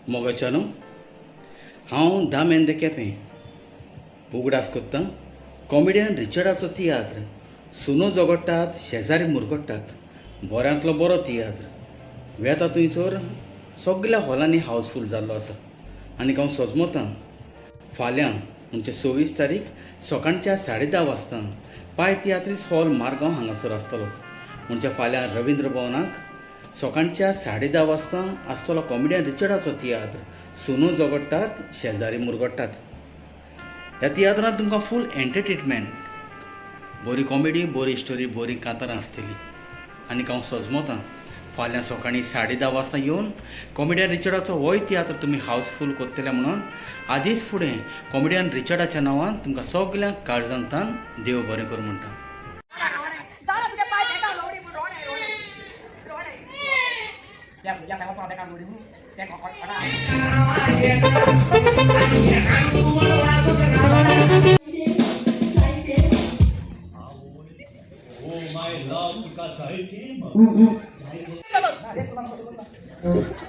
मोगाच्यानो, हांव दामेन दे केपें उगडास कोत्तां कॉमेडियन रिचर्डाचो तियात्र सुनो झगडटात शेजारी मुरगट्टात बऱ्यांतलो बरो तियात्र वेता थंयसर सगल्या हॉलांनी हावजफूल जाल्लो आसा. आनीक हांव सजमतां फाल्यां म्हणजे 26 तारीख सकाळच्या 10:30 वाजता पाय तियात्रीस हॉल मारगांव हांगासर आसतलो. म्हणजे फाल्यां रविंद्र भवनाक सकाळच्या 10:30 वाजता आसतलो कॉमेडियन रिचर्डाचो तियात्र सुनो झगडटात शेजारी मुरगट्टात. ह्या तियात्रांत तुमकां फूल एंटरटेनमेंट, बरी कॉमेडी, बरी स्टोरी, बरी कांतारां आसतली. आनीक हांव सजमतां फाल्यां सकाळीं 10:30 वाजता येवन कॉमेडियन रिचर्डाचो होय तियात्र तुमी हावजफूल करतले म्हणून आदींच फुडें कॉमेडियन रिचर्डाच्या नांवान तुमकां सगल्यांक काळजांतान देव बरें करूं म्हणटा. जाणा तुगे पाय बेकार लोडी म्हूण रोणे रोणे रोणे. त्या भुरग्या सांगत तुका बेकार लोडी म्हणून ते कोटा. Oh my love, तुका जायते. तुका